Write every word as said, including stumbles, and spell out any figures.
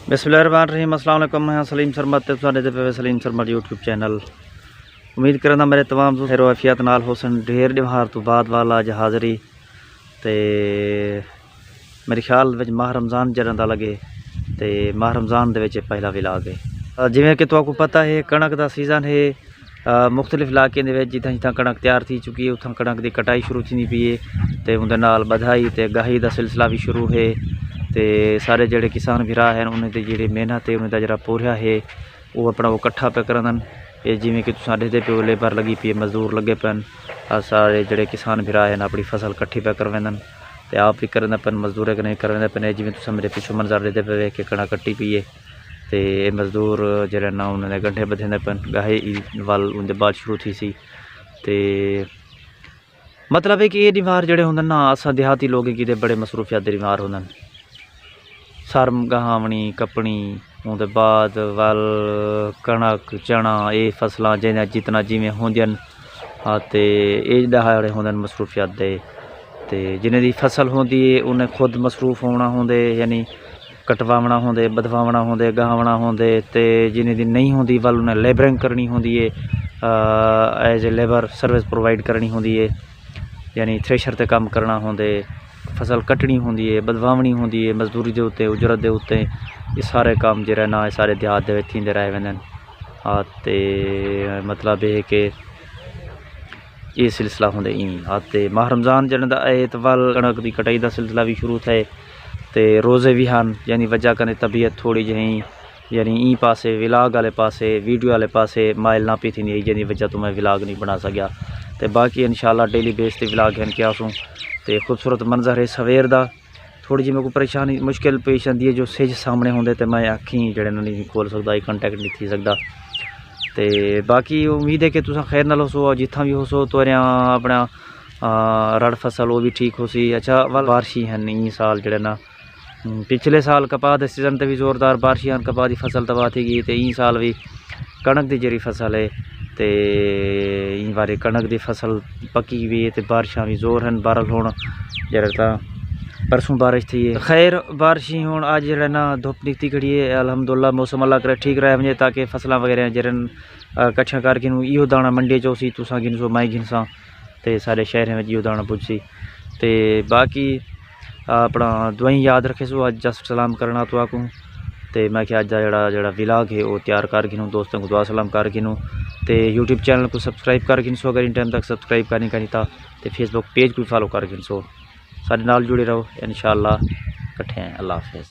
بسم اللہ الرحمن الرحیم۔ السلام علیکم، میں ہاں سلیم سرمد تے تساں ݙیہدے پئے وے سلیم سرمد یوٹیوب چینل۔ امید کریندا میݙے تمام دوست خیر و عافیت نال ہوسن۔ ڈھیر ݙینہاں توں بعد والا اڄ حاضری تے میݙے خیال وچ ماہ رمضان جݙݨ دا لڳے تے ماہ رمضان دے وچ پہلا ولاگ ہے۔ جیویں کہ تہاکوں پتہ ہے، کݨک دا سیزن ہے، مختلف علاقیں دے وچ جتھاں جتھاں کݨک تیار تھی چکی ہے، اتھاں کݨک دی کٹائی شروع تھیندی پئی ہے تے اوندے نال ٻدھائی تے گاہی دا سلسلہ وی شروع ہے۔ تے سارے جیڑھے کسان بھرا ہن، انہیں دی جیڑھی محنت ہے، انہیں دا جیڑھا پورھیا ہے، او اپݨا او کٹھا پیا کریندن۔ اے جیویں کہ تساں ݙیہدے پئے ہو، لیبر لڳی پئی ہے، مزدور لڳے پئن۔ آ سارے جیڑھے کسان بھرا ہن، اپݨی فصل کٹھی پیا کرویندن تے آپ وی کریندے پئن، مزدوریں کنے وی کرویندے پئن۔ اے جیویں تساں میݙے پچھوں منظر ݙیہدے پئے ہو کہ کݨک کٹی پئی ہے تے اے مزدور جیڑھے نا، انہاں نے گنڈھے ٻدھیندے پئن، گاہے ای ول اوندے بعد شروع تھیسی۔ تے مطلب ہے کہ اے ݙینہوار جیڑھے ہوندن نا، اساں دیہاتی لوکیں کیتے بڑے مصروفیات دے ݙینہوار ہوندن۔ سرم گہاوݨی، کپݨی، اوندے بعد ول، کݨک، چݨا، اے فصلاں جیندیاں جتنا جیویں ہوندین، ہاں، تے اے ݙینہوار ہوندن مصروفیات دے۔ تے جنہیں دی فصل ہوندی ہے، انہیں خود مصروف ہووݨا ہوندے، یعنی کٹواوݨا ہوندے، ٻدھواوݨا ہوندے، گہاوݨا ہوندے، تے جنہیں دی نہیں ہوندی، ول انہیں لیبرنگ کرݨی ہوندی ہے، as a labour service provide کرݨی ہوندی ہے، یعنی تھریشر تے کم کرݨا ہوندے، فصل کٹݨی ہوندی ہے، ٻدھواوݨی ہوندی ہے، مزدوری دے اتے، اجرت دے اتے، اے سارے کم جیڑھے نا، اے سارے دیہات دے وچ تھیندے رہ ویندن۔ آ تے مطلب اے ہے کہ اے سلسلہ ہوندے ایں۔ آ تے ماہ رمضان جیڑھے دا اے تے ول کݨک دی کٹائی دا سلسلہ وی شروع تھئے تے روزے وی ہن، جیندی وجہ کنے طبیعت تھوڑی جہیں، یعنی ایں پاسے، ولاگ آلے پاسے، ویڈیو آلے پاسے مائل نہ پئی تھیندی ہئی، جیندی وجہ توں میں ولاگ نہیں بݨا سڳیا۔ تے باقی انشاءاللہ ڈیلی بیس تے ولاگ گھن کے آسوں۔ تے خوبصورت منظر ہے سویر دا۔ تھوڑی جی میکوں پریشانی، مشکل پیش آندی ہے جو سجھ سامݨے ہوندے تے میں اکھیں جیڑھے نہ نہیں کھول سڳدا، آئی کانٹیکٹ نہیں تھی سڳدا۔ تے باقی امید ہے کہ تساں خیر نال ہوسو، اور جتھاں وی ہوسو، تہاݙیاں اپݨا، آ، رڑ فصل او وی ٹھیک ہوسی۔ اچھا، ول بارشیں ہن ایں سال جیڑھے نا، ہم، پچھلے سال کپاہ دے سیزن تے وی زوردار بارشیں ہن، کپاہ دی فصل تباہ تھی ڳئی، تے ایں سال وی کݨک دی جیڑھی فصل ہے، تے ایں واری کݨک دی فصل پکی وی ہے، تے بارشاں وی زور ہن۔ بہرحال ہݨ جیڑھا تاں پرسوں بارش تھی ہے۔ خیر، بارشیں ہݨ اڄ جیڑھا نا دھپ نکتی کھڑی ہے، الحمدللہ موسم اللہ کرے ٹھیک رہ ونڄے تاکہ فصلاں وغیرہ جیڑھن، آ، کٹھیاں کر گھنوں، ایہو داݨا منڈی چ ہوسی، تساں گھنسو، میں گھنساں۔ تے سارے شہریں وچ ایہو داݨا پڄسی۔ تے باقی اپݨا دعائیں یاد رکھیسو، اڄ جسٹ سلام کرݨا تہاکوں۔ تے میں کہ اڄ دا جیڑھا، جیڑھا ولاگ ہے، او تیار کر گھنوں، دوستاں کوں دعا سلام کر گھنوں۔ تے یوٹیوب چینل کوں سبسکرائب کر گھنسو، اگر ان ٹائم تک سبسکرائب کر نہیں کیتا، تے فیس بک پیج کوں فالو کر گھنسو۔ ساݙے نال جڑے رہو، انشاءاللہ کٹھے ہیں۔ اللہ حافظ۔